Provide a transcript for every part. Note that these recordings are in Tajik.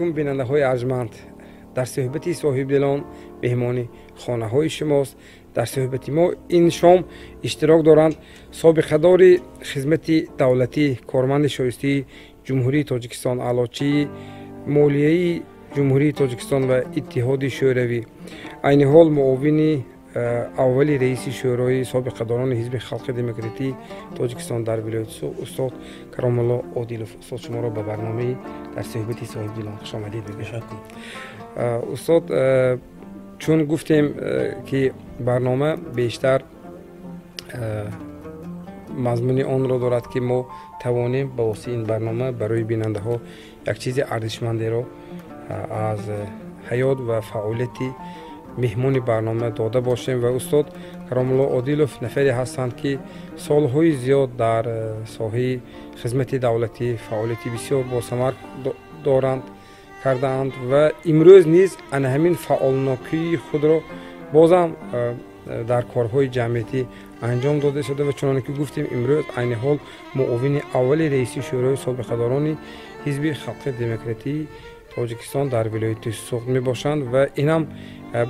Алайкум, бинандаҳои арҷманд. Дар суҳбати соҳибдилон меҳмони хонаҳои шумост. Дар суҳбати мо ин шом иштирок доранд собиқадори хизмати давлатӣ, корманди шоистаи Ҷумҳурии Тоҷикистон, аълочии молияи Ҷумҳурии Тоҷикистон ва Иттиҳоди Шӯравӣ, айни ҳол муовини аввали раиси Шӯрои собиқадорони Ҳизби Халқи Демократии Тоҷикистон дар вилояти Суғд, устод Каромулло Одилов. Устод, шуморо ба барномаи дар суҳбати соҳибдилон хушомадид мегӯям. Устод, чун гуфтем, ки барнома бештар мазмуни онро дорад, ки мо тавонем ба воситаи ин барнома барои бинандаҳо як чизи арзишмандеро аз ҳаёт ва фаъолияти меҳмони барнома дода бошем. Ва устод Каромулло Одилов нафаре ҳастанд, ки солҳои зиёд дар соҳаи хизмати давлатӣ фаъолияти бисёр босамар доранд, кардаанд ва имрӯз низ ана ҳамин фаъолнокии худро бозам дар корҳои ҷамъиятӣ анҷом дода шуда ва чуноне ки гуфтем, имрӯз айни ҳол муовини аввали раиси Шӯрои собиқадорони Ҳизби Халқи Демократии Тоҷикистон дар вилояти Суғд мебошанд. Ва инам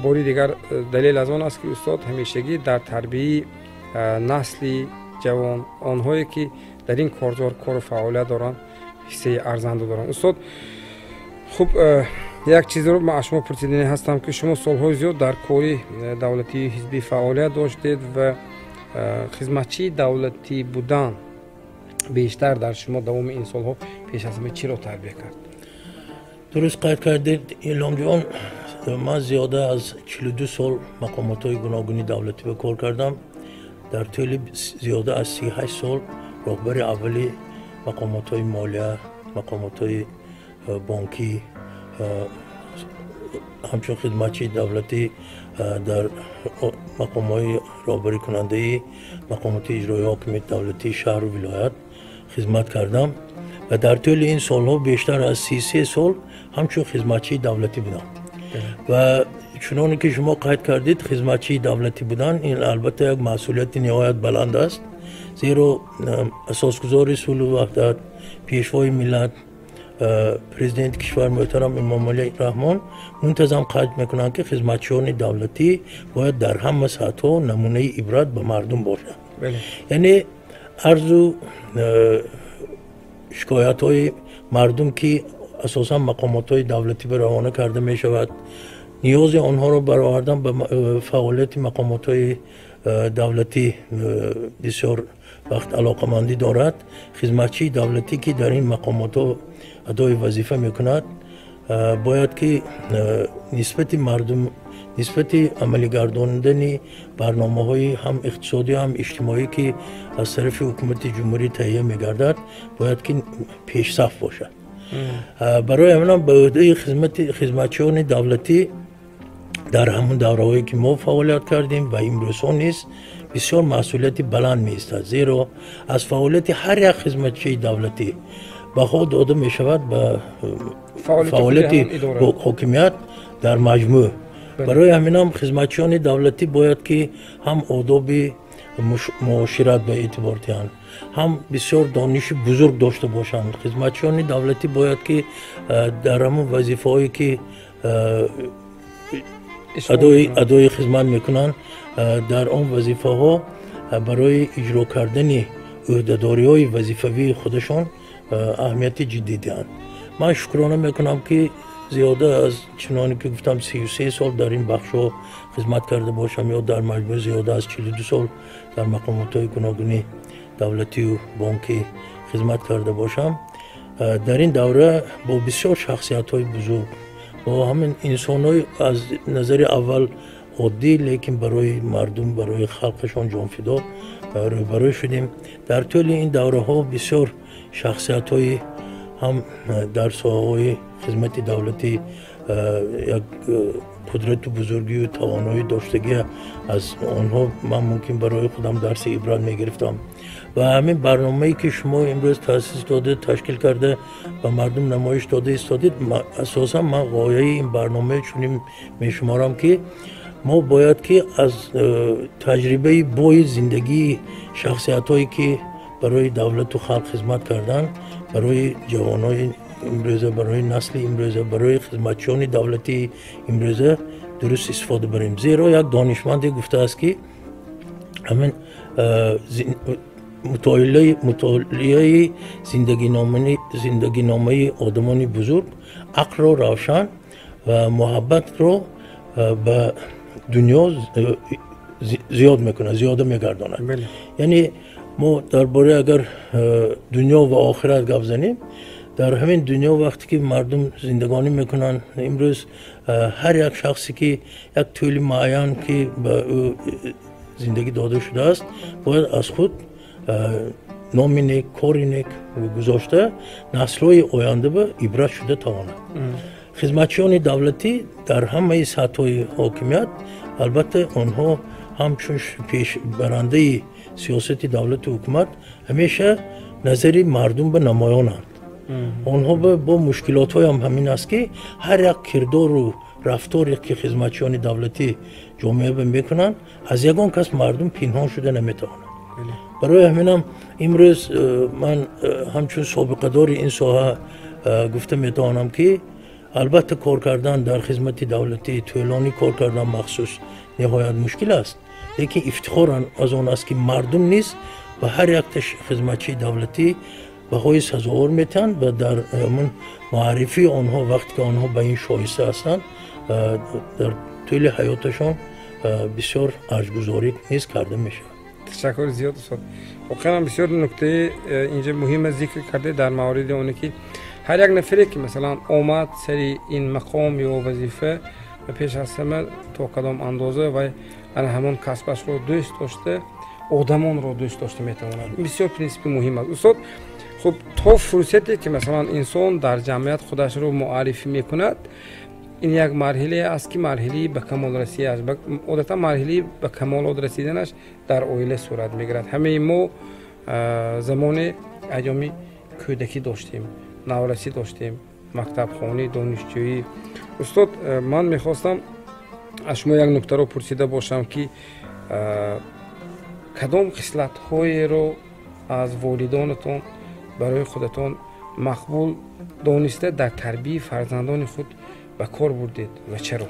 бори дигар далел аз он аст, ки устод ҳамешагӣ дар тарбияи насли ҷавон, онҳое ки дар ин корзор кору фаъолият доранд, ҳиссаи арзанда доранд. Устод, хуб, як чизро ман аз шумо пурсиданӣ ҳастам, ки шумо солҳои зиёд дар кори давлатии ҳизбӣ фаъолият доштед ва хизматчии давлатӣ будан бештар дар шумо давоми ин солҳо пеш аз ҳама чиро тарбия кард? Дуруст қайд кардед, Илҳомҷон. Ман зиёда аз 42 сол мақомотҳои гуногуни давлатӣ ба кор кардам. Дар тӯли зиёда аз 38 сол роҳбари аввали мақомотҳои молия, мақомотҳои бонкӣ, ҳамчун хизматчии давлатӣ дар мақомҳои роҳбарикунандаи мақомоти иҷроии ҳокимияти давлатии шаҳру вилоят хизмат кардам ва дар тӯли ин солҳо бештар аз 33 сол ҳамчун хизматчии давлатӣ будам. Ва чуноне ки шумо қайд кардед, хизматчии давлатӣ будан ин албатта як масъулияти ниҳоят баланд аст, зеро асосгузори сулҳу ваҳдат, пешвои миллат, президенти кишвар муҳтарам Эмомалӣ Раҳмон мунтазам қайд мекунанд, ки хизматчиёни давлатӣ бояд дар ҳама сатҳҳо намунаи ибрат ба мардум бошанд. Яъне арзу шикоятҳои мардум, ки асосан мақомотҳои давлатӣ ба равона карда мешавад, ниёзи онҳоро баровардан ба фаъолияти мақомотҳои давлатӣ бисёр вақт алоқамандӣ дорад. Хизматчии давлатӣ, ки дар ин мақомотҳо адои вазифа мекунад, бояд ки нисбати мардум, нисбати амалигардонидани барномаҳои ҳам иқтисодӣ, ҳам иҷтимоӣ, ки аз тарафи ҳукумати ҷумҳурӣ таҳия мегардад, бояд ки пешсаф бошад. Барои ҳаминам ба ӯҳдаи хизматчиёни давлатӣ дар ҳамон давраҳое ки мо фаъолият кардем ва имрӯзҳо низ бисёр масъулияти баланд меистад, зеро аз фаъолияти ҳар як хизматчии давлатӣ баҳо дода мешавад ба фаъолияти ҳокимият дар маҷмӯъ. Барои ҳаминам хизматчиёни давлатӣ бояд ки ҳам одоби муошират ба эътибор диҳанд, ҳам бисёр дониши бузург дошта бошанд. Хизматчиёни давлатӣ бояд ки дар ҳамон вазифаҳое ки адои хизмат мекунанд, дар он вазифаҳо барои иҷро кардани ӯҳдадориҳои вазифавии худашон аҳамияти ҷиддӣ диҳанд. Ман шукрона мекунам, ки зиёда аз, чуноне ки гуфтам, 33 сол дар ин бахшҳо хизмат карда бошам ё дар маҷмӯъ зиёда аз 42 сол дар мақомотҳои гуногуни давлатию бонкӣ хизмат карда бошам. Дар ин давра бо бисёр шахсиятҳои бузург, бо ҳамин инсонҳои аз назари аввал оддӣ, лекин барои мардум, барои халқашон ҷонфидо рӯбарӯ шудем. Дар тӯли ин давраҳо бисёр шахсиятҳои ҳам дар соҳаҳои хизмати давлатӣ як қудрату бузургию тавоноӣ доштагӣ, аз онҳо ман мумкин барои худам дарси ибрат мегирифтам. Ва ҳамин барномае ки шумо имрӯз таъсис дода, ташкил карда, ба мардум намоиш дода истодед, асосан ман ғояи ин барномаи чунин мешуморам, ки мо бояд ки аз таҷрибаи бои зиндагии шахсиятҳое ки барои давлату халқ хизмат карданд, барои ҷавонои имрӯза, барои насли имрӯза, барои хизматчиёни давлатии имрӯза дуруст истифода барем. Зеро як донишманде гуфтааст, ки ҳамин мутолиаи зиндагиномаи одамони бузург ақлро равшан ва муҳаббатро ба дунё зиёд мекунад, зиёда мегардонад. Яъне мо дар бораи агар дунё ва охират гап занем, дар ҳамин дунё вақте ки мардум зиндагонӣ мекунанд, имрӯз ҳар як шахсе ки як тӯли муайян ки ба ӯ зиндагӣ дода шудааст, бояд аз худ номи нек, кори нек гузошта наслҳои оянда ба ибрат шуда тавонад. Хизматчиёни давлатӣ дар ҳамаи сатҳҳои ҳокимият, албатта, онҳо ҳамчун пешбарандаи сиёсати давлату ҳукумат ҳамеша назари мардум ба намоёнанд. Онҳо бо мушкилотҳоям ҳамин аст, ки ҳар як кирдору рафторе ки хизматчиёни давлатӣ ҷомеа ба мекунанд, аз ягон кас мардум пинҳон шуда наметавонад. Барои ҳаминам имрӯз ман ҳамчун собиқадори ин соҳа гуфта метавонам, ки албатта кор кардан дар хизмати давлатӣ, тӯлонӣ кор кардан махсус ниҳоят мушкил аст, лекин ифтихор аз он аст, ки мардум низ ба ҳар як хизматчии давлатӣ баҳои сазовор метиҳанд ва дар муаррифии онҳо, вақте ки онҳо ба ин шоиста ҳастанд, дар тӯли ҳаёташон бисёр арҷгузорӣ низ карда мешавад. Ташаккури зиёд, устод. Воқеан бисёр нуктаи инҷа муҳима зикр карде дар мавриди оне ки ҳар як нафаре ки масалан омад сари ин мақом ё вазифа ва пеш аз ҳама то кадом андоза вай ана ҳамон касбашро дӯст дошта, одамонро дӯст дошта метавонад. Бисёр принсипи муҳим аст, устод. Хуб, то фурсате ки масалан инсон дар ҷамъият худашро муаррифӣ мекунад, ин як марҳилае аст, ки марҳилаи ба камол расӣ аст. Одатан марҳилаи ба камолот расиданаш дар оила сурат мегирад. Ҳамаи мо замоне айёми кӯдакӣ доштем, наврасӣ доштем, мактабхонӣ, донишҷӯӣ. Устод, ман мехостам аз шумо як нуктаро пурсида бошам, ки кадом хислатҳоеро аз волидонатон барои худатон мақбул дониста дар тарбияи фарзандони худ ба кор бурдед ва чаро?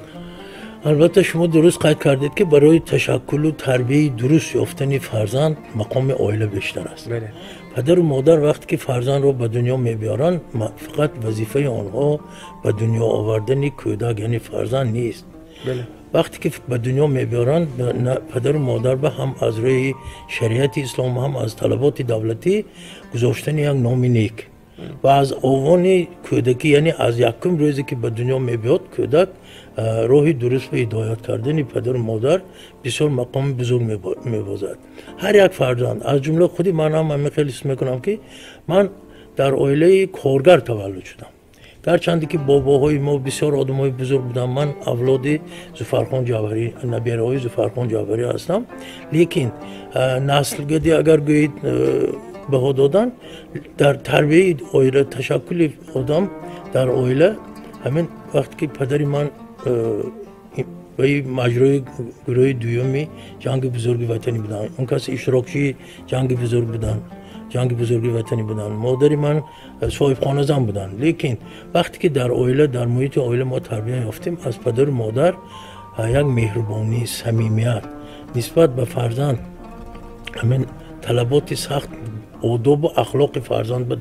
Албатта, шумо дуруст қайд кардед, ки барои ташаккулу тарбияи дуруст ёфтани фарзанд мақоми оила бештар аст. Падару модар вақте ки фарзандро ба дунё мебиёранд, фақат вазифаи онҳо ба дунё овардани кӯдак, яъне фарзанд нест. Вақте ки ба дунё мебиёранд, падару модар ба ҳам аз рӯи шариати ислом, ҳам аз талаботи давлатӣ гузоштани як номи нек ва аз овони кӯдакӣ, яъне аз якум рӯзе ки ба дунё мебиёд кӯдак, роҳи дуруст ба ҳидоят кардани падару модар бисёр мақоми бузург мебозад. Ҳар як фарзанд, аз ҷумла худи ман ҳам ҳамин хел ҳис мекунам, ки ман дар оилаи коргар таваллуд шудам. Гарчанде ки бобоҳои мо бисёр одамои бузург буданд, ман авлоди Зуфархон Ҷавҳарӣ, набераҳои Зуфархон Ҷавҳарӣ ҳастам, лекин наслгади агар гӯед баҳо додан дар тарбияи оила, ташаккули одам дар оила, ҳамин вақте ки падари ман ваи маҷрои гурӯҳи дуюми ҷанги бузурги ватанӣ буданд, он кас иштирокчии ҷанги бузург буданд, ҷанги бузурги ватанӣ буданд, модари ман соҳибхоназан буданд, лекин вақте ки дар оила, дар муҳити оила мо тарбия ёфтем, аз падару модар як меҳрубонӣ, самимият нисбат ба фарзанд, ҳамин талаботи сахт одобу ахлоқи фарзанд ба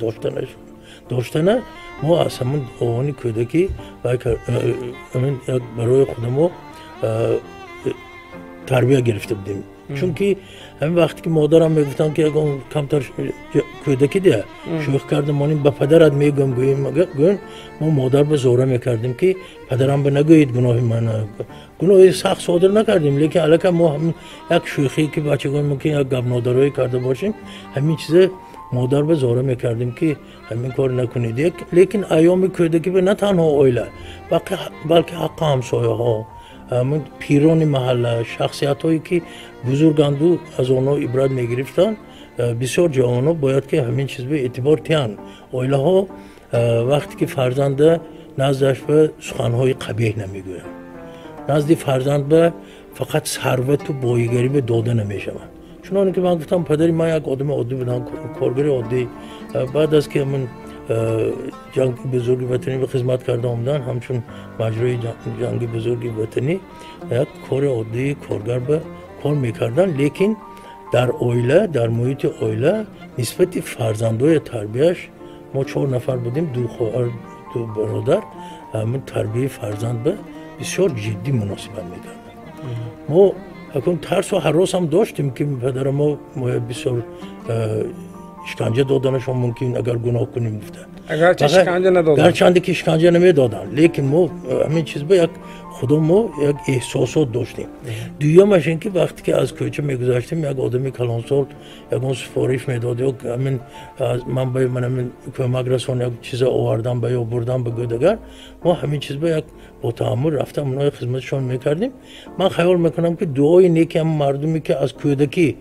доштана мо аз ҳамон овони кӯдакӣ барои худамо тарбия гирифта будем. Чунки ҳамин вақте ки модарам мегуфтанд, ки ягон камтар кӯдакӣ дия шӯх карда монем, ба падарат мегӯям, гӯем, мо модар ба зора мекардем, ки падарам ба нагӯед, гуноҳи ман, гуноҳи сахт содир накардем, лекин аллакай мо ҳамин як шӯхие ки бачагон мумкин як гапнодароӣ карда бошем, ҳамин чизе модар ба зора мекардем, ки ҳамин кор накунед. Лекин айёми кӯдакӣ ба на танҳо оила, балки ҳаққи ҳамсояҳо, пирони маҳалла, шахсиятҳое ки бузурганду аз онҳо ибрат мегирифтанд, бисёр ҷавонҳо бояд ки ҳамин чиз ба эътибор диҳанд. Оилаҳо вақте ки фарзанда наздаш ба суханҳои қабеҳ намегӯянд, назди фарзанд ба фақат сарвату боигарӣ ба дода намешаванд. Чуноне ки ман гуфтам, падари ман як одами оддӣ буданд, коргари оддӣ. Баъд аз ки ҳамин ҷанги бузурги ватанӣ ба хизмат карда омадан, ҳамчун маҷрӯи ҷанги бузурги ватанӣ як кори оддии коргар ба кор мекарданд, лекин дар оила, дар муҳити оила нисбати фарзандои тарбияш мо 4 нафар будем, 2 хоҳар, 2 бародар, ҳамин тарбияи фарзанд ба бисёр ҷиддӣ муносибат мекарданд. Мо акун тарсу ҳаросам доштем, ки падари мо бисёр шиканҷа доданашон мумкин, агар гуноҳ кунем гуфта. Агарчи шиканҷа надоданд. Гарчанде ки шиканҷа намедоданд, лекин мо ҳамин чиз ба як худо мо як эҳсосот доштем. Дуюмаш ин ки вақте ки аз кӯча мегузаштем, як одами калонсол ягон супориш медод, ё ҳамин ман ба ман ҳамин кӯмак расон, як чиза овардам ба ё бурдам ба гӯдагар, мо ҳамин чиз ба як бо тааммул рафта онҳои хизматшон мекардем. Ман хаёл мекунам, ки дуои неки ҳам мардуме ки аз кӯдакӣ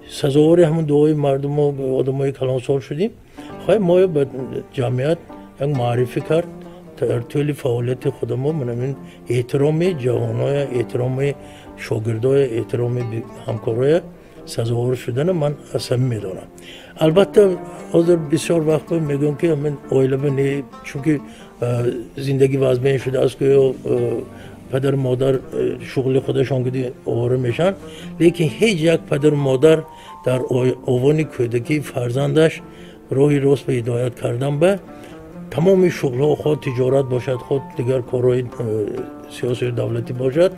сазовори ҳамон дуои мардуму одамои калонсол шудем, хоҳ мо ба ҷамъият як маърифӣ кард. Дар тӯли фаъолияти худамо ман ҳамин эҳтироми ҷавоноя, эҳтироми шогирдоя, эҳтироми ҳамкороя сазовор шудана ман аз ҳамин медонам. Албатта ҳозир бисёр вақт мегӯям, ки ҳамин оила ба не, чунки зиндагӣ вазмин шудааст, ки падару модар шуғли худашон гуди овора мешаванд, лекин ҳеҷ як падару модар дар овони кӯдакии фарзандаш роҳи рост ба ҳидоят кардан ба тамоми шуғлҳо, хоҳ тиҷорат бошад, хоҳ дигар корҳои сиёсию давлатӣ бошад,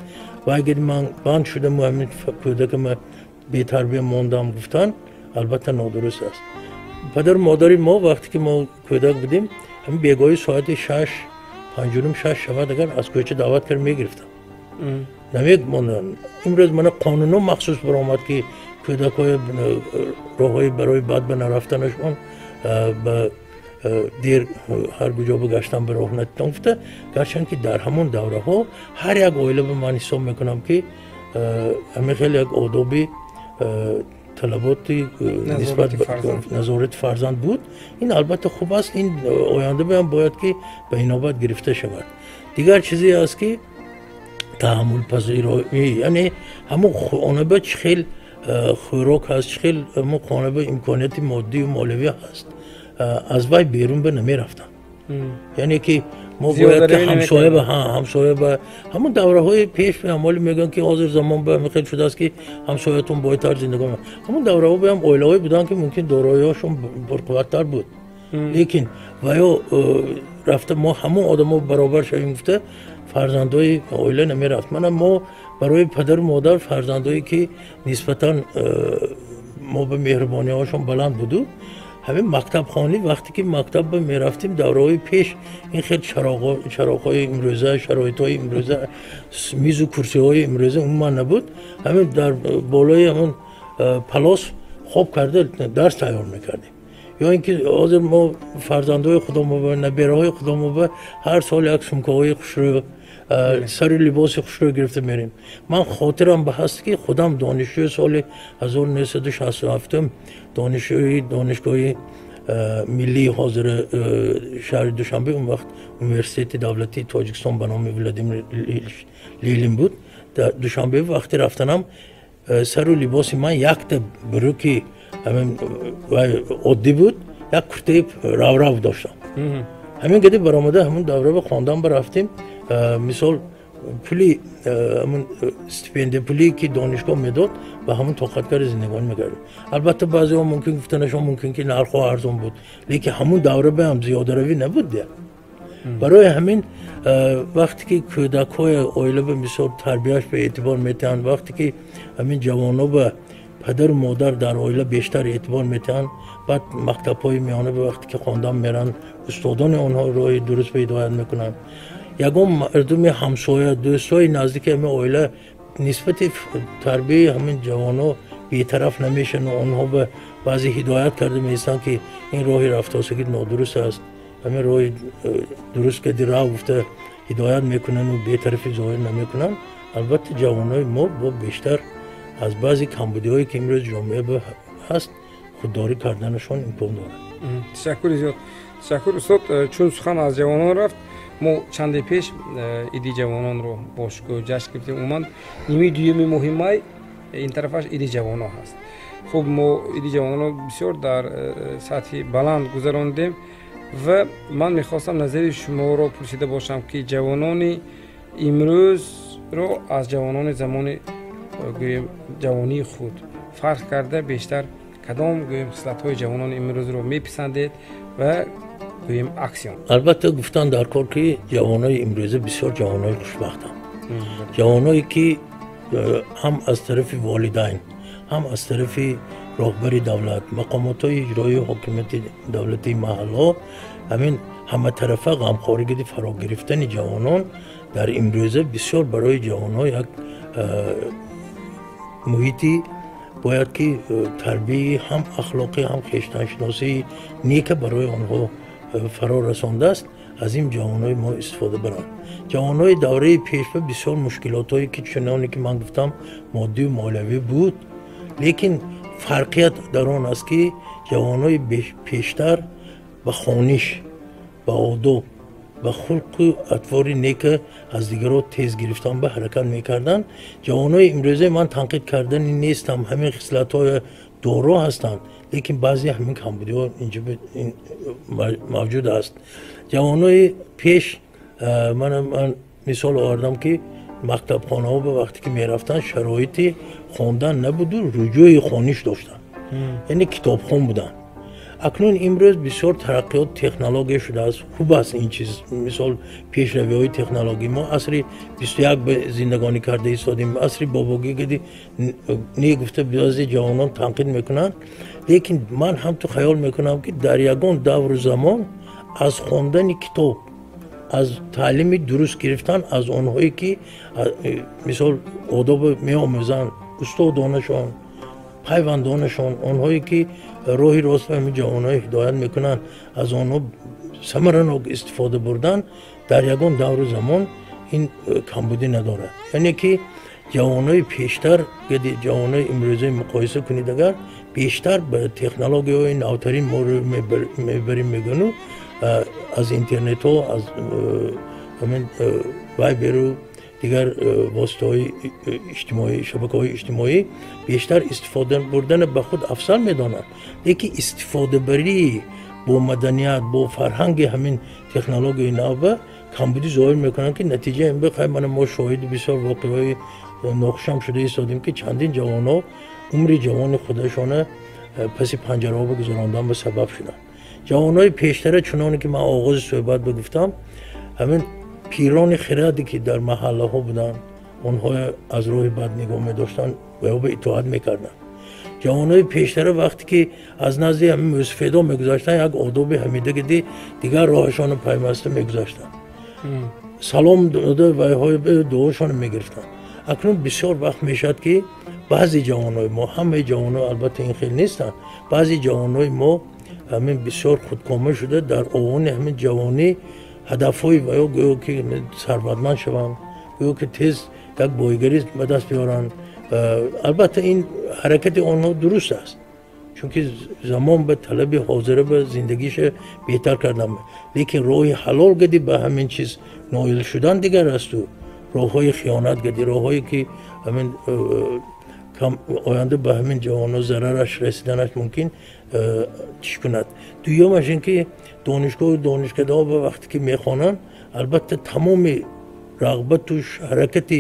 ва агар ман банд шудаму ҳамин кӯдакама бетарбия мондам гуфтан, албатта нодуруст аст. Падару модари мо вақте ки мо кӯдак будем, ҳамин бегоҳи соати 6, 5:30, 6 шавад, агар аз кӯча даъват кард мегирифтам, намемонданд. Имрӯз мана қонунҳо махсус баромад, ки кӯдакҳои роҳҳои барои бад ба нарафтанашон ба дер ҳар куҷо бигаштан ба роҳ натитон гуфта. Гарчанд ки дар ҳамон давраҳо ҳар як оила ба ман ҳисоб мекунам, ки ҳамин хел як одоби талаботи нисбат назорати фарзанд буд. Ин албатта хуб аст, ин оянда ҳам бояд ки ба инобат гирифта шавад. Дигар чизе аст, ки таҳаммулпазироӣ, яъне ҳамон хона ба чӣ хел хӯрок ҳаст, чӣ хел ҳамон хона ба имконияти моддию молиявӣ ҳаст, аз вай берун ба намерафтанд. Яъне ки мо бояд ки ҳамсоя ба ҳамсоя ба ҳамон давраҳои пеш ҳамоли мегӯянд, ки ҳозир замон ба ҳамин хел шудааст, ки ҳамсоятон бойтар зиндагӣ. Ҳамон давраҳо ба ҳам оилаҳое буданд, ки мумкин дороиҳошон пурқувваттар буд, лекин ва ё рафта мо ҳамон одамо баробар шавем гуфта фарзандои оила намерафт. Мана мо барои падару модар фарзандое ки нисбатан мо ба меҳрубониҳошон баланд буду, ҳамин мактабхонӣ вақте ки мактаб ба мерафтем, давраҳои пеш ин хел чароғҳои имрӯза, шароитҳои имрӯза, мизу курсиҳои имрӯза умуман набуд. Ҳамин дар болои ҳамон палос хоб карда дарс тайёр мекардем. Ё ин ки ҳозир мо фарзандои худомо ба набераҳои худомо ба ҳар сол як сумкаҳои хушрӯ, сару либоси хушрӯ гирифта мерем. Ман хотирам ба ҳаст, ки худам донишҷӯи соли 1967 донишҷӯи донишгоҳи миллии ҳозири шаҳри Душанбе, он вақт университети давлатии Тоҷикистон ба номи Владимир Ленин буд, дар Душанбе вақте рафтанам сару либоси ман якта брюки ҳамин оддӣ буд, як куртаи раврав доштам. Ҳамин гади баромада ҳамон давра ба хондан барафтем. Мисол пули ҳамон стипендия пуле ки донишгоҳ медод ба ҳамон тоқаткари зиндагонӣ мекардем. Албатта баъзеҳо мумкин гуфтанашон мумкин ки нархҳо арзон буд, лекин ҳамон давра ба ҳам зиёдаравӣ набуд. Барои ҳамин вақте ки кӯдакҳои оила ба мисол тарбияш ба эътибор метиҳанд, вақте ки ҳамин ҷавонҳо ба падару модар дар оила бештар эътибор метиҳанд, баъд мактабҳои миёна ба вақте ки хондан меранд, устодони онҳо роҳи дуруст ба ҳидоят мекунанд. Ягон мардуми ҳамсоя, дӯстҳои наздики ҳамин оила нисбати тарбияи ҳамин ҷавонҳо бетараф намешаванд, онҳо ба баъзе ҳидоят карда меистанд, ки ин роҳи рафтосагӣ нодуруст аст, ҳамин роҳи дуруст кади рав гуфта ҳидоят мекунанду бетарафӣ зоҳир намекунанд. Албатта ҷавонҳои мо бо бештар аз баъзе камбудиҳое ки имрӯз ҷомеа ҳаст худдорӣ карданашон имкон дорад. Ташаккури зиёд. Ташаккур устод. Чун сухан аз ҷавонон рафт, мо чанде пеш иди ҷавононро бо шукӯҳ ҷашн гирифтем. Умуман нимаи дуюми моҳи май ин тарафаш иди ҷавонон ҳаст. Хуб, мо иди ҷавононро бисёр дар сатҳи баланд гузарондем. Ва ман мехостам назари шуморо пурсида бошам, ки ҷавонони имрӯзро аз ҷавонони замони гӯем ҷавонии худ фарқ карда бештар кадом гӯем хислатҳои ҷавонони имрӯзро меписандед ва гӯем акси он? Албатта, гуфтан дар кор, ки ҷавонои имрӯза бисёр ҷавонои хушбахтанд, ҷавоное ки ҳам аз тарафи волидайн, ҳам аз тарафи роҳбари давлат, мақомотҳои иҷроии ҳокимияти давлатии маҳаллҳо ҳамин ҳаматарафа ғамхорӣ гиди фаро гирифтани ҷавонон дар имрӯза бисёр барои ҷавонҳо як муҳити бояд ки тарбияи ҳам ахлоқӣ, ҳам хештаншиносии нека барои онҳо фаро расондааст. Аз ин ҷавонҳои мо истифода баранд. Ҷавонҳои давраи пешба бисёр мушкилотҳое ки, чуноне ки ман гуфтам, моддию молиявӣ буд, лекин фарқият дар он аст, ки ҷавонҳои пештар ба хониш, ба одоб, ба хулқу атвори нека аз дигарро тез гирифтан ба ҳаракат мекарданд. Ҷавонҳои имрӯза, ман танқид кардани нестам, ҳамин хислатҳои доро ҳастанд, лекин баъзе ҳамин камбудиҳо инҷо мавҷуд аст. Ҷавонҳои пеш, ман мисол овардам, ки мактабхонаҳо ба вақте ки мерафтанд, шароити хондан набуду руҷӯи хониш доштанд, яъне китобхон буданд. Акнун имрӯз бисёр тараққиёт технология шудааст. Хуб аст ин чиз, мисол, пешравиҳои технология. Мо асри 21 зиндагонӣ карда истодем. Асри бобогӣ гади не гуфта баъзе ҷавонон танқид мекунанд, лекин ман ҳам ту хаёл мекунам, ки дар ягон давру замон аз хондани китоб, аз таълими дуруст гирифтан аз онҳое ки, мисол, одоб меомӯзанд, устодонашон, пайвандонашон, онҳое ки роҳи рост ба ҳамин ҷавонҳо ҳидоят мекунанд, аз онҳо самаранок истифода бурдан дар ягон давру замон ин камбудӣ надорад. Яъне ки ҷавонҳои пештар ҷавонҳои имрӯза муқоиса кунед, агар бештар ба технологияҳои навтарин мо рӯй мебарем мегӯну аз интернетҳо, аз ҳамин вайберу дигар воситаҳои иҷтимоӣ, шабакаҳои иҷтимоӣ бештар истифода бурдана ба худ афзал медонанд, лекин истифодабарии бо маданият, бо фарҳанги ҳамин технологияи навба камбудӣ зоҳир мекунанд, ки натиҷа ин бихай мана мо шоҳиди бисёр воқеаҳои нохушам шуда истодем, ки чандин ҷавонҳо умри ҷавони худашона паси панҷараҳо бигузарондан ба сабаб шуданд. Ҷавонҳои пештара, чуноне ки ман оғози суҳбат бигуфтам, ҳамин пирони хираде ки дар маҳаллаҳо буданд, онҳо аз роҳи бад нигоҳ медоштанд ва ё ба итоат мекарданд. Ҷавонҳои пештара вақте ки аз назди ҳамин мӯсафедо мегузаштанд, як одоби ҳамидаги дигар роҳашонро пайваста мегузаштанд, салом дода вайҳои дуошонро мегирифтанд. Акнун бисёр вақт мешавад, ки баъзе ҷавонҳои мо, ҳамаи ҷавонҳо албатта ин хел нестанд, баъзе ҷавонҳои мо ҳамин бисёр худкома шуда, дар овони ҳамин ҷавонӣ ҳадафҳои ва ё гӯё ки сарватманд шаванд, гӯё ки тез як боигарӣ ба даст биёранд. Албатта, ин ҳаракати онҳо дуруст аст, чунки замон ба талаби ҳозира ба зиндагиша беҳтар кардан, лекин роҳи ҳалол гади ба ҳамин чиз ноил шудан дигар асту роҳҳои хиёнат гади, роҳҳое ки ҳамин оянда ба ҳамин ҷавонҳо зарараш расиданаш мумкин чӣ кунад. Дуюмаш ин ки донишгоҳу донишкадаҳо ба вақте ки мехонанд, албатта, тамоми рағбату ҳаракати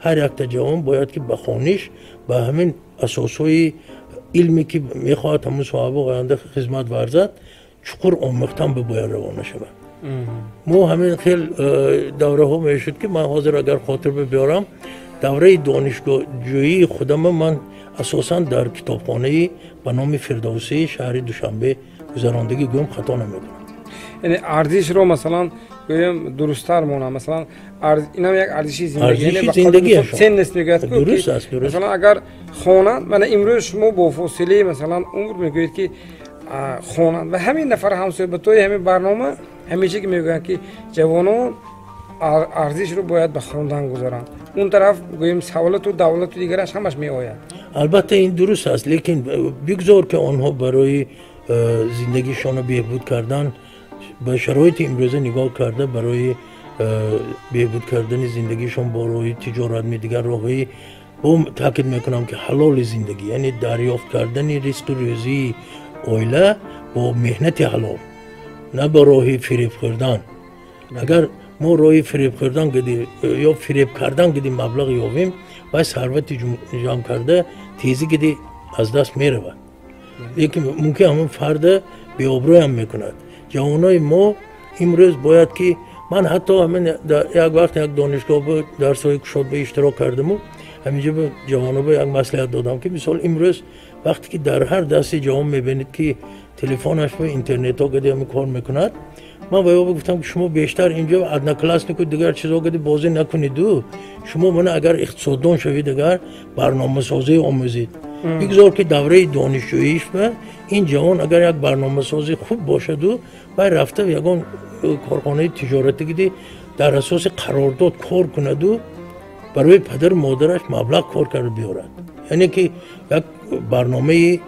ҳар якта ҷавон бояд ки ба хониш, ба ҳамин асосҳои илме ки мехоҳад ҳамун соҳаба оянда хизмат варзад, чуқур омӯхтан ба бояд равона шавад. Мо ҳамин хел давраҳо мешуд, ки ман ҳозир агар хотир биёрам, давраи донишҷӯии худама ман асосан дар китобхонаи ба номи Фирдавсии шаҳри Душанбе гузарондагӣ гӯям, хато намекунам. Яъне арзишро, масалан, гӯем, дурусттар монам, масалан, инам як арзиши зиндагӣ, ценность мегӯяд. Дуруст аст. Масалан, агар хонанд, мана имрӯз шумо бо фосилаи, масалан, умр мегӯед, ки хонанд ва ҳамин нафар ҳамсӯҳбатҳои ҳамин барнома ҳамеша ки мегӯянд, ки ҷавонон арзишро бояд ба хондан гузоранд, он тараф гӯем савлату давлату дигараш ҳамаш меояд. Албатта, ин дуруст аст, лекин бигзор ки онҳо барои зиндагишонро беҳбуд кардан, ба шароити имрӯза нигоҳ карда, барои беҳбуд кардани зиндагишон бо роҳи тиҷорат, дигар роҳҳои, бо таъкид мекунам, ки ҳалоли зиндагӣ, яъне дарёфт кардани ризқу рӯзии оила бо меҳнати ҳалол. на ба роҳи фиреб хӯрдан. Агар мо роҳи фиреб хӯрдан ё фиреб кардан гиди маблағ ёбем, вай сарвати ҷамъ карда тезӣ гиди аз даст меравад. Лекин мумкин ҳамон фарда беобрӯям мекунад. Ҷавонои мо имрӯз бояд ки ман ҳатто ҳамин як вақт як донишгоҳ дарсҳои кушод ба иштирок кардаму ҳаминҷо ба ҷавоно ба як маслиҳат додам, ки мисол имрӯз вақте ки дар ҳар дасти ҷавон мебинед, ки телефонаш ба интернетҳо гади ҳамин кор мекунад, ман ба ё гуфтам, ки шумо бештар инҷо однокласснику дигар чизо гади бозӣ накуниду, шумо мана агар иқтисоддон шавед, агар барномасозӣ омӯзед, бигзор ки давраи донишҷӯиш ба ин ҷавон агар як барномасозӣ хуб бошаду вай рафта ягон корхонаи тиҷоратӣ гиди дар асоси қарордод кор кунаду барои падару модараш маблағ кор карда биёрад. Яъне ки як барномаи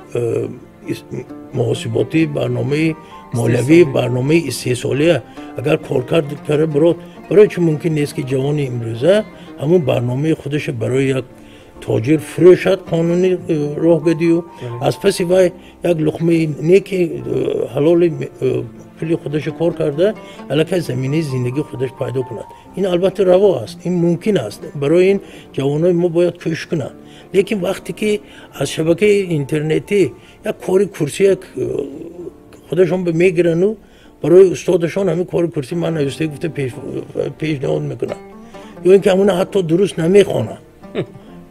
муҳосиботӣ, барномаи молиявӣ, барномаи истеҳсолия агар коркард карда бирод, барои чӣ мумкин нест, ки ҷавони имрӯза ҳамун барномаи худаша барои як тоҷир фурӯшад қонунӣ роҳ гадию аз паси вай як луқмаи неки ҳалоли пули худаша кор карда аллакай заминаи зиндагии худаш пайдо кунад. Ин албатта раво аст, ин мумкин аст. Барои ин ҷавонои мо бояд кӯшиш кунанд. Лекин вақте ки аз шабакаи интернетӣ як кори курсия худашон мегирану барои устодашон ҳамин кори курсӣ ман нависта гуфта пешниҳод мекунанд, ё ин ки ҳамона ҳатто дуруст намехонанд.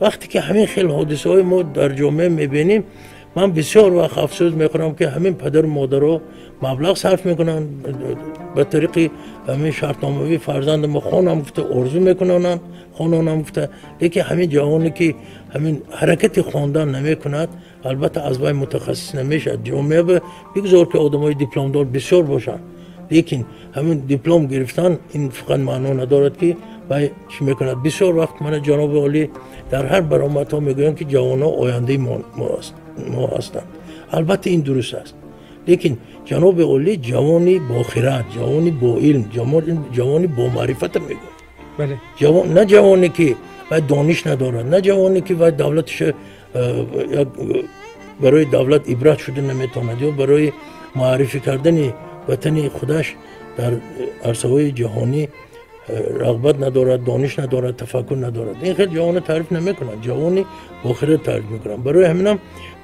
Вақте ки ҳамин хел ҳодисаҳои мо дар ҷомеа мебинем, ман бисёр вақт афсӯс мехӯрам, ки ҳамин падару модаро маблағ сарф мекунанд ба тариқи ҳамин шартномавӣ, фарзанди мо хонам гуфта орзу мекунанд, хононам гуфта, лекин ҳамин ҷавоне ки ҳамин ҳаракати хондан намекунад, албатта аз вай мутахассис намешавад. Ҷомеа бигзор ки одамои дипломдор бисёр бошанд, лекин ҳамин диплом гирифтан ин фақат маъно надорад, ки вай чӣ мекунад. Бисёр вақт мана ҷаноби олӣ дар ҳар баромадҳо мегӯянд, ки ҷавонҳо ояндаи мо ҳастанд. Албатта ин дуруст аст, лекин ҷаноби олӣ ҷавони бохират, ҷавони боилм, ҷавони бомаърифата мегӯяд, на ҷавоне ки вай дониш надорад, на ҷавоне ки вай давлаташа барои давлат ибрат шуда наметавонад ё барои муаррифӣ кардани ватани худаш дар арсаҳои ҷаҳонӣ рағбат надорад, дониш надорад, тафаккур надорад. Ин хел ҷавона таъриф намекунад, ҷавони бохират таъриф мекунад. Барои ҳаминам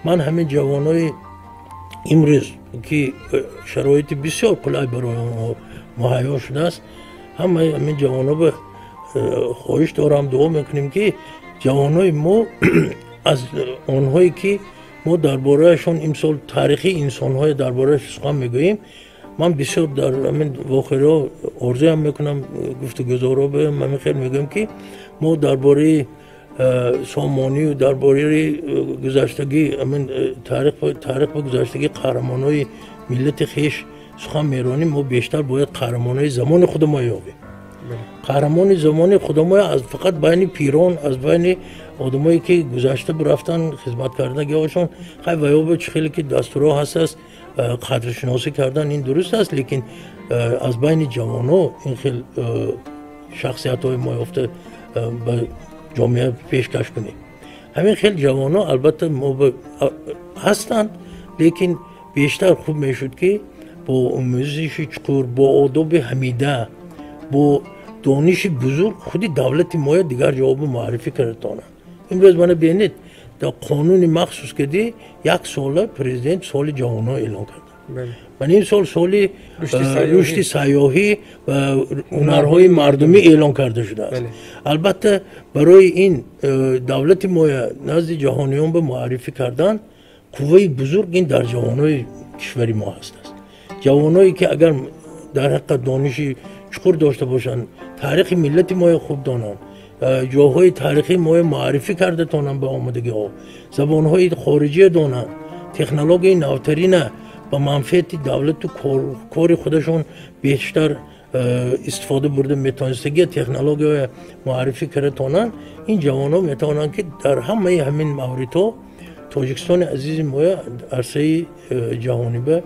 ман ҳамин ҷавонои имрӯз ки шароити бисёр қулай барои онҳо муҳайё шудааст, ҳамаи ҳамин ҷавоно ба хоҳиш дорам, дуо мекунем, ки ҷавонои мо аз онҳое ки мо дар бораашон имсол таърихи инсонҳое дар борааш сухан мегӯем, ман бисёр дар ҳамин воқеаҳо орзуям мекунам, гуфтугузорҳо ҳамин хел мегӯям, ки мо дар бораи сомонию дар бораи гузаштагӣ ҳамин таърих ба гузаштагӣ қаҳрамонҳои миллати хеш сухан меронем, мо бештар бояд қаҳрамонҳои замони худамо ёбем. Қаҳрамони замони худамо аз фақат байни пирон, аз байни одамое ки гузашта рафтан хизмат кардагиҳошон, хай ваёбе чӣ хеле ки дастурҳо ҳаст қадршиносӣ кардан ин дуруст аст, лекин аз байни ҷавонҳо ин хел шахсиятҳои мо ёфта ба ҷомеа пешкаш кунем. Ҳамин хел ҷавонҳо албатта мо ҳастанд, лекин бештар хуб мешуд, ки бо омӯзиши чуқур, бо одоби ҳамида, бо дониши бузург худи давлати моя дигар ҷавобу муаррифӣ карда тавонанд. Имрӯз мана бинед, дар қонуни махсус кади як сола президент соли ҷавонҳо эълон кард. Ман ин сол соли рушди сайёҳӣ ва ҳунарҳои мардумӣ эълон карда шудааст. Албатта барои ин давлати моя назди ҷаҳониён ба муаррифӣ кардан қувваи бузург ин дар ҷавонҳои кишвари мо ҳаст. Ҷавонҳое ки агар дар ҳақиқат дониши чуқур дошта бошанд, таърихи миллати моя хуб донанд, ҷоҳои таърихии моя муаррифӣ карда тонанд ба омодагиҳо, забонҳои хориҷия донанд, технологияи навтарина ба манфиати давлату кори худашон бештар истифода бурда метавонистагия технологияҳоя муаррифӣ карда тонанд, ин ҷавонҳо метавонанд, ки дар ҳамаи ҳамин мавридҳо Тоҷикистони азизи моя арсаи ҷаҳониба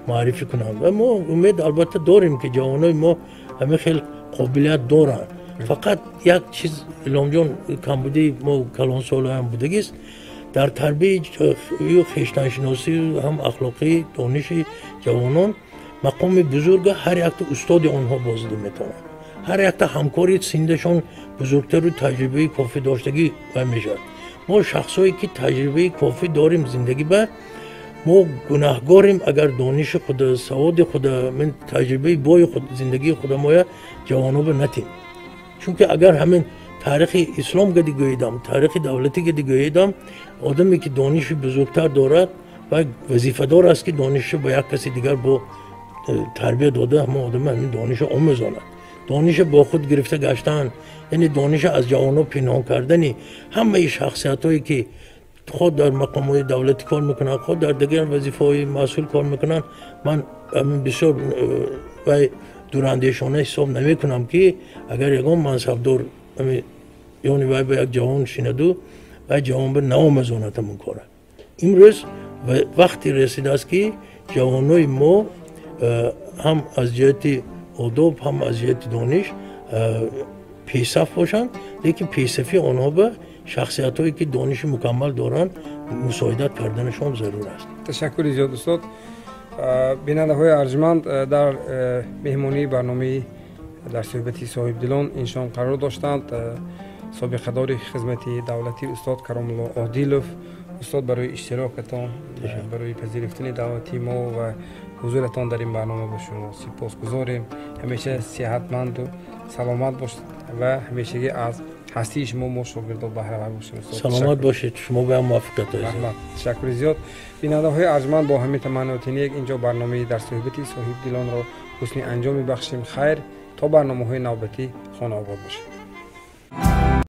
муаррифӣ кунанд. Ва мо умед албатта дорем, ки ҷавонои мо ҳамин хел қобилият доранд. Фақат як чиз, Иломҷон, камбудии мо калонсолоям будагист дар тарбияи хештаншиносию ҳам ахлоқии дониши ҷавонон. Мақоми бузурга ҳар якта устоди онҳо бозида метавонад, ҳар якта ҳамкори синдашон бузургтару таҷрибаи кофӣ доштагӣ вай мешавад. Мо шахсое ки таҷрибаи кофӣ дорем зиндагӣ ба мо гунаҳгорем, агар дониши худа, саводи худа, таҷрибаи бои зиндагии худамоя ҷавоноба натем. Чунки агар ҳамин таърихи ислом гади гӯидам, таърихи давлатӣ гади гӯидам, одаме ки дониши бузургтар дорад ва вазифадор аст ки донишро ба як каси дигар бо тарбия дода, ҳамон одама ҳамин донишро омӯзонад. Дониша бо худ гирифта гаштан, яъне дониша аз ҷавонҳо пинҳон кардани ҳамаи шахсиятҳое ки худ дар мақомҳои давлатӣ кор мекунанд, худ дар дигар вазифаҳои масъул кор мекунанд, ман бисёр вай дурандешона ҳисоб намекунам ки агар ягон мансабдор ёни вай ба як ҷавон шинаду вай ҷавон ба наомӯзонад ҳамон кора. Имрӯз вақте расидааст ки ҷавонои мо ҳам аз ҷиҳати одоб, ҳам аз ҷиҳати дониш пешсаф бошанд, лекин пешсафии онҳо ба шахсиятҳое ки дониши мукаммал доранд мусоидат карданашон зарур аст. Ташаккури зиёд, устод. Бинандаҳои арҷманд, дар меҳмонии барномаи дар суҳбати соҳибдилон иншон қарор доштанд собиқадори хизмати давлатӣ устод Каромулло Одилов. Устод, барои иштирокатон, барои пазируфтани даъвати мо ва ҳузуратон дар ин барнома ба шумо сипосгузорем. Ҳамеша сиҳатманду саломат бошед ва ҳамешагӣ аз ҳастии шумо мо шогирдо баҳравар бошем. Саломат бошед, шумо ба муваффақият. Раҳмат, ташаккури зиёд. Бинандаҳои арҷманд, бо ҳамин таманноти нек инҷо барномаи дар суҳбати соҳибдилонро ҳусни анҷом мебахшем. Хайр, то барномаҳои навбатӣ хонаобод бошед.